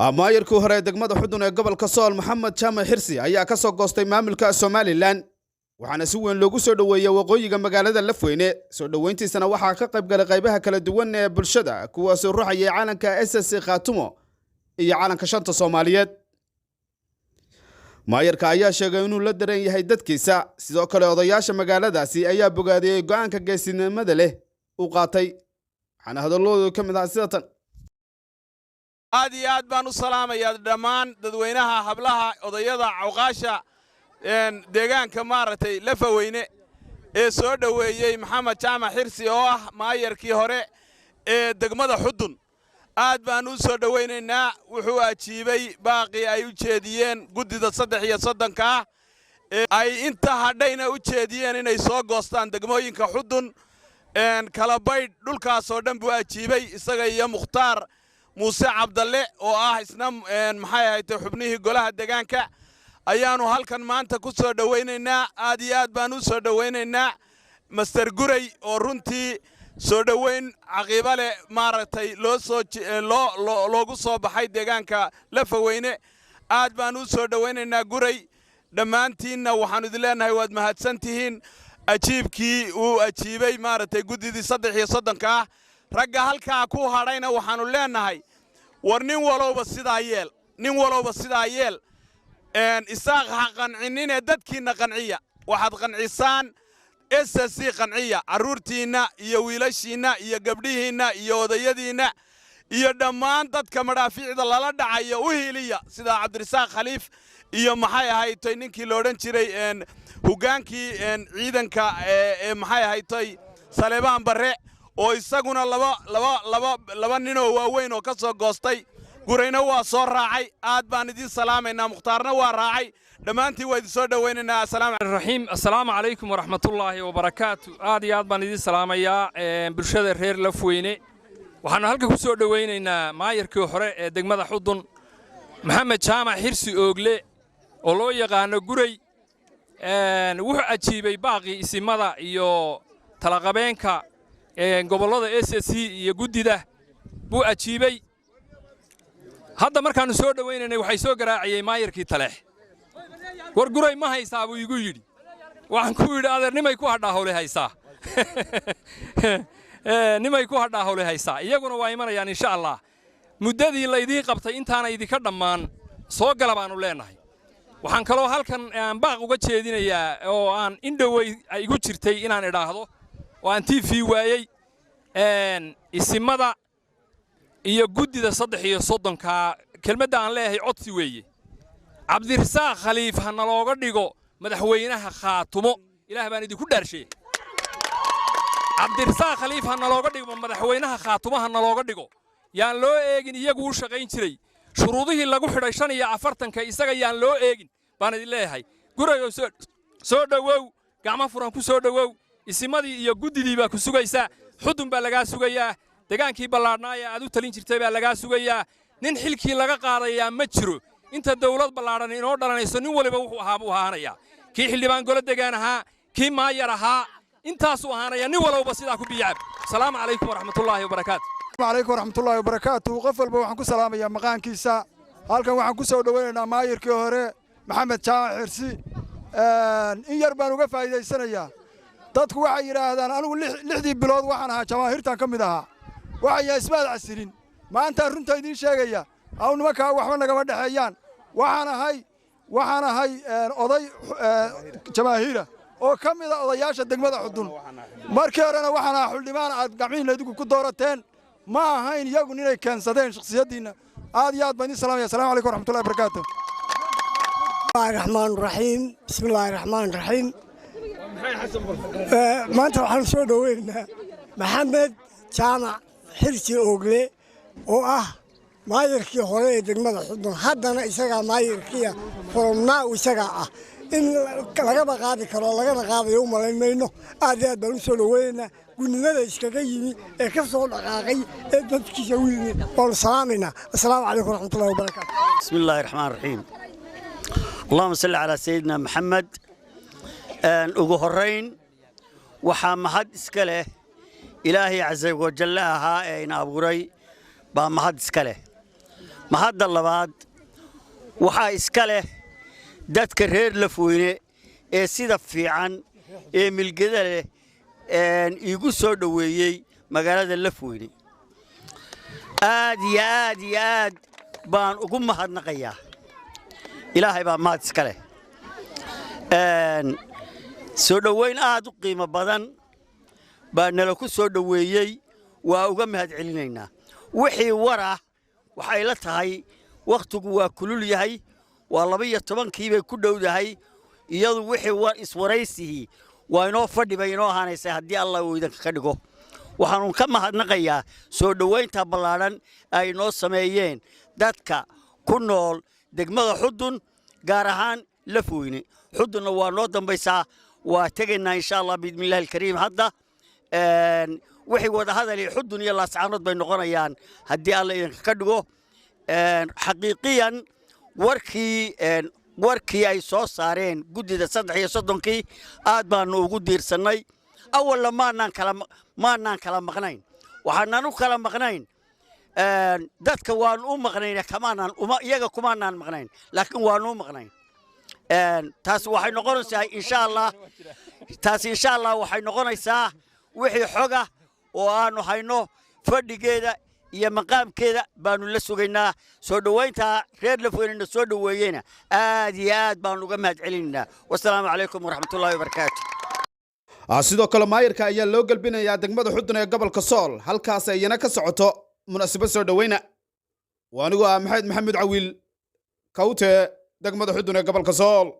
Maayarkii hore ee degmada Xudun ee gobolka Sool, Maxamed Jaamac Xirsi, ayaa ka soo goostay maamulka Somaliland, waxaana si weyn loogu soo dhoweeyey waqooyiga magaalada Lafweyne. Soo dhoweyntiisana waxaa ka qayb galay qaybaha kala duwan ee bulshada, kuwaasoo ruxayay calanka SSC Khaatumo iyo calanka shanta Soomaaliyeed. Maayarka ayaa sheegay inuu la daran yahay dadkiisa. Sidoo kale odayaasha magaaladaasi ayaa bogaadiyey go'aanka geesinimada leh uu qaatay, waxaana hadalladoodu ka mid ahaa sida tan. Aad iyo aad baan u salaamayaa dhammaan dadweynaha, hablaha, odayada, cawqaasha deegaanka maaragtay Lafaweyne ee soo dhoweeyey Maxamed Jaamac Xirsi oo ah maayarkii hore ee degmada Xudun. Aad baan u soo dhowaynaynaa. Wuxuu ajiibay baaqii ay u jeediyeen guddida 33-ka ah ee ay inta hadhayna u jeediyeen inay soo goostaan degmooyinka Xudun, Kalabaydh, dhulkaasoo dhan buu ajiibay, isaga iyo Mukhtaar Muuse Cabdalle oo ah isna maxay ahaytay xubnihii golaha deegaanka. Ayaannu halkan maanta ku soo dhowaynaynaa. Aad iyo aad baan u soo dhowaynaynaa Master Guray oo runtii soo dhowayn caqiibo leh maaragtay loo soo loo loogu soo baxay deegaanka Lafaweyne. Aad baan u soo dhowaynaynaa Guray. Dhammaantiinna waxaannu idin leenahay waad mahadsan tihiin ajiibkii uu ajiibay maaragtay guddidii 33-ka ah. Ragga halkaa ku hadhayna waxaannu leenahay, war nin walowba sidaa yeel, nin walowba sidaa yeel. Isaaq ha qancinine, dadkiinna qanciya. Waxaad qancisaan SSC, qanciya carruurtiinna iyo wiilashiinna iyo gabdhihiinna iyo odayadiinna iyo dhammaan dadka madhaafiicda lala dhacayo u hiiliya, sida Cabdirasaaq Khaliif iyo maxay ahaytoy ninkii la odhan jiray hoggaankii ciidanka ee maxay ahaytoy Saleebaan Barre oo isaguna laba laba laba laba ninoo waaweyn oo ka soo goostay. Gurayna waa soo raacay. Aad baan idiin salaamaynaa. Mukhtaarna waa raacay. Dhammaantiin waa idin soo dhowaynaynaa. Raxiim. Assalaamu calaykum waraxmatullaahi wabarakaatu. Aad iyo aad baan idiin salaamayaa bulshada reer Lafweyne. Waxaannu halka ku soo dhowaynaynaa maayarkii hore ee degmada Xudun, Maxamed Jaamac Xirsi Oogle oo loo yaqaano Guray. Wuxuu ajiibay baaqii isimada iyo talaqabeenka gobollada SSC iyo guddida buu ajiibay. Hadda markaannu soo dhowaynanay waxay soo garaaciyey maayarkii Taleex. "War Guray ma haysaa?" buu igu yidhi. Waxaan ku yidhi, "Adeer, nimay ku hadhaa hawle haysaa, nimay ku hadhaa hawle haysaa." Iyaguna waa imanayaan insha Allah. Muddadii laydiin qabtay intaana idinka dhammaan soo gala baannu leennahay. Waxaan kaloo halkan aan baaq uga jeedinayaa oo aan indhowey igu jirtay inaan idhaahdo oo aan TV waayey, isimada iyo guddida 33-ka. Kelmadda aan leeyahay codsi weeye: Cabdirasaaq Khaliif ha nalooga dhigo madaxweynaha Khaatumo. Ilaah baan idinku dhaarsheeye, Cabdirasaaq Khaliif ha nalooga dhigo madaxweynaha Khaatumo, ha nalooga dhigo. Yaan loo eegin iyagu u shaqayn jiray, shuruudihii lagu xidhay 45-ka isaga yaan loo eegin baan idin leeyahay. Gurayoo soo dhowow, gacmo furan ku soo dhowow. Isimadii iyo guddidii baa ku sugaysaa. Xudun baa lagaa sugayaa, degaankii ballaadhnaa ee aad u talin jirtay baa lagaa sugayaa. Nin xilkii laga qaadayaa ma jiro. Inta dawlad ballaadhan inoo dhalanayso, nin waliba wuxuu ahaa buu ahaanayaa. Kii xildhibaan golo degaan ahaa, kii maayar ahaa, intaasuu ahaanaya. Nin walowba sidaa ku biyacab. Asalaamu calaykum waraxmatullaahi wabarakaatu. Calaykum waraxmatullaahi wabarakaatu. Qof walba waxaan ku salaamayaa maqaankiisa. Halkan waxaan ku soo dhowaynaynaa maayirkii hore, Maxamed Jaamac Xirsi. In yar baan uga faa'iidaysanayaa. Dadku waxay yidhaahdaan anigu 6dii bilood waxaan ahaa jamaahiirtan ka mid ahaa, waxay ismaad casilin. Maantaan runta idiin sheegaya, aw nimankaa waxba nagama dhexeeyaan. Waxaan ahay oday jamaahiira oo ka mida odayaasha degmada Xudun. Markii horena waxaan ahaa xildhibaan aad gacmihiinna idinku ku doorateen. Ma ahayn iyagu inay keensadeen shakhsiyaddiinna. Aad iyo aad baan idiin salaamaya. Assalamu calaykum waraxmatullahi wabarakaatu. Bismillahi raxmaan raxiim, bismillaahi raxmaan raxiim. Maanta waxaanu soo dhoweynaynaa Maxamed Jaamac Xirsi Oogle oo ah maayarkii hore ee degmada Xudun, haddana isagaa maayarkiia from now isagaa ah. In lagaba qaadi karo lagana qaadayo u malayn mayno. Aad iyo aad baan u soo dhoweynaynaa gudnimada iskaga yimi ee ka soo dhaqaaqay ee dadkiisa u yimi. Waanu salaamaynaa. Assalaamu calaykum waraxmatullahi wabarakaatu. بسم الله الرحمن الرحيم، اللهم صل على سيدنا محمد. Ugu horayn waxaa mahad iska leh Ilaahay casa wajalla ahaa ee ina abuuray baa mahad iska leh. Mahadda labaad waxaa iska leh dadka reer Lafweyne ee sida fiican ee milgada leh iigu soo dhoweeyey magaalada Lafweyne. Aad iyo aad iyo aad baan ugu mahadnaqayaa. Ilaahay baa mahad iska leh. Soo dhoweyn aad u qiimo badan baa nala ku soo dhoweeyey, waa uga mahad celinaynaa. Wixii warah waxay la tahay wakhtigu waa kulul yahay, waa 12-kii bay ku dhowdahay. Iyadu wixii iswaraysihii waa inoo fadhi bay inoo ahaanaysaa haddii Allah uu idinka ka dhigo. Waxaanu ka mahadnaqayaa soo dhoweynta ballaadhan ay noo sameeyeen dadka ku nool degmada Xudun, gaar ahaan Lafweyne. Xudunna waa noo dambaysaa, waa tegaynaa insha Allah biidnillahi alkariim. Hadda wixii wadahadali Xudun iyo Laascaanood bay noqonayaan haddii Alla idinka ka dhigo. Xaqiiqiyan warkii ay soo saareen guddida 33-kii aad baanu ugu diirsannay. Awalna maanaan kala maqnayn, waxaanan u kala maqnayn dadka waanu u maqnayn, kamaanaan uma iyaga kumaanaan maqnayn, laakiin waanu u maqnayn. Taas waxay noqonaysaa insha Allah, taas insha Allah waxay noqonaysaa wixii xoga oo aanu hayno fadhigeeda iyo maqaamkeeda baanu la sugaynaa. Soo dhoweynta reer Lafweynena soo dhoweeyeyna aad iyo aad baanu uga mahad celinaynaa. Wasalaamu calaykum waraxmatullahi wabarakaatu. Sidoo kale maayirka ayaa loo gelbinayaa degmada Xudun ee gobolka Sool, halkaas iyana ka socoto munaasabad soo dhoweyna. Waa anigoo ah Maxamed Maxamuud Cawiil Kawte, degmada Xudun ee gobolka Sool.